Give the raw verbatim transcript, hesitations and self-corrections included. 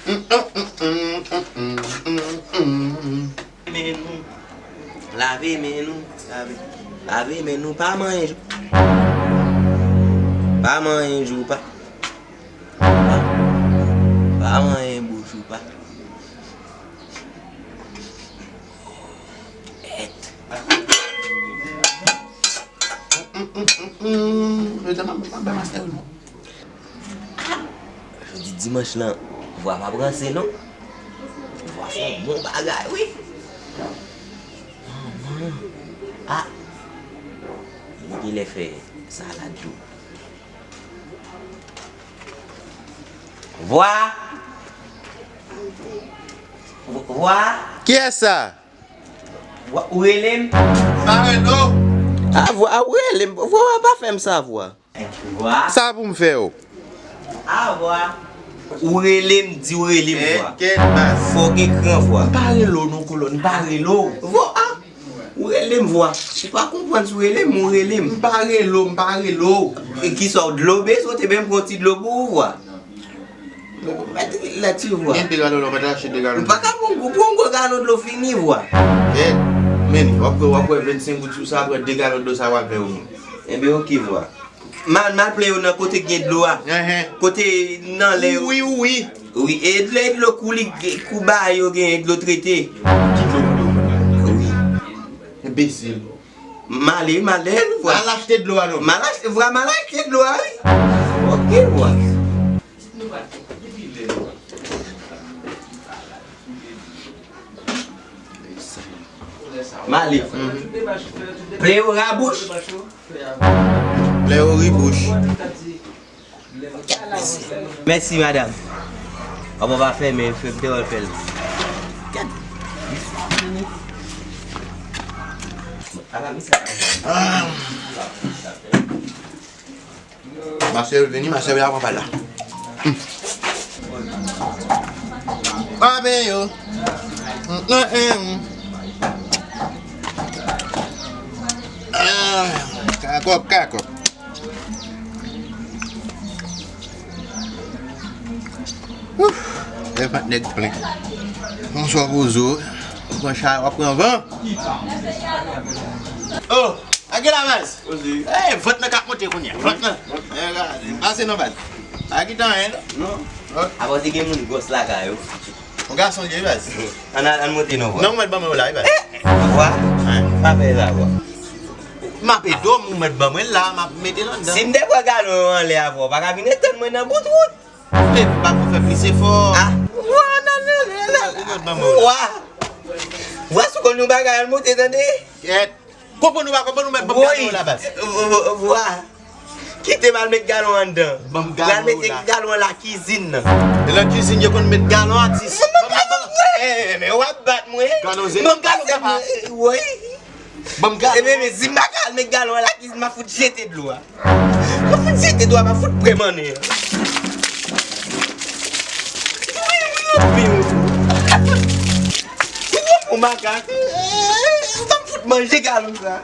Men nou, lave men nou, lave, lave men nou, pa manyen jou, pa manyen jou, pa, pa, pa manyen bouch ou pa. Jodi dimanch lan, vwa pa pranse non. Vwa fè yon bon bagay wi. Manman. Ah. Li genlè fè salad tou. Vwa. Vwa. Kiyès sa? Vwa, ou rele m? Pareno. Ah, vwa, ah, ou rele m. Vwa, pa fè m sa, vwa. Vwa. Sa pou m fè w? Ah, vwa. Ou rele m, di ou rele m, vwa. Enkyèt, baz. Fò w gen kran, vwa. M pa rele w non, kolòn, m pa rele w. Vwa, ah. Ou rele m, vwa. Ou pa konprann si w rele m, ou rele m. M pa rele w, m pa rele w. E kisa w dlo bezwen, w te menm pran ti dlo pou ou, vwa. Mèt lèt sou vwa. Gen de galon dlo, mèt achte de galon. Ou pa ka pran gwo, pran gwo galon dlo fini vwa. Kèt. Men, w ap, w ap wè vennsenk goud sou sa, pran de galon dlo sa w ap fè ou menm. Enben, oke vwa. Mal, mal plen yo nan kote gen dlo a. Enhen. Kote nan lè yo. Wi, wi. Wi, e lè dlo kou li, kou ba yo gen dlo trete. Ki dlo kou yo konn la? Wi. Enbesil. Male, male, vwa. Al achte dlo a non. Mal achte, vwa, mal achte dlo a, wi. Oke, vwa. Male. Plen yo rabouch. Plen yo ribouch. Mèsi, madanm. Papa pa fèmen, fè m te wè l fè l. Gad. Ah. Masè yo vini, masè yo ap pale la. Pape yo. Mm, mm, mm. Ah, kakòp, kakòp. Ouf, lè vant nèg plen. Bonswa Bozo. W ap pran chay, w ap pran van. Oh, a gen la baz. Eh, vant nan k ap monte kounye a. Vant nan. Eh, pase non baz. Pa kite anyen non. Non. Apa te gen moun gwòs lakay ou? Yon gason li ye baz. Ann al, ann monte non vwa. Non, ou mèt ban mwen yo la wi baz. Vwa? Pa fè sa vwa. M ap ede w, ou mèt ban mwen la, m ap mete l anndan. Si m te pran galon yo anlè a vwa, ou pa ka vin etann mwen nan bout wout. Epi pa pou fè plis efò. Ah, vwa, nan, nan, nan, nan. Ou mèt ban mwen yo la. Vwa. Vwa, si w konn yon bagay, al monte tande. Kèt. Konprann ou pa konprann, ou mèt ban m galon yo la baz. Vwa. Kite m al met galon anndan. Ban m galon yo la. Pral mete galon an lakizin nan. E lakizin yo konn met galon atis. Ban m galon. Eh, men w ap bat mwen. Galon ze. Ban m galon papa. Woy. Ban m galon. Ebyen, men si m pa ka al met galon an lakizin, m ap fout jete dlo a. M ap fout jete dlo a, m ap fout pran mannen an. Wi, wi, wi, wi. Ou gwo pou makak. M ap fout manje galon sa.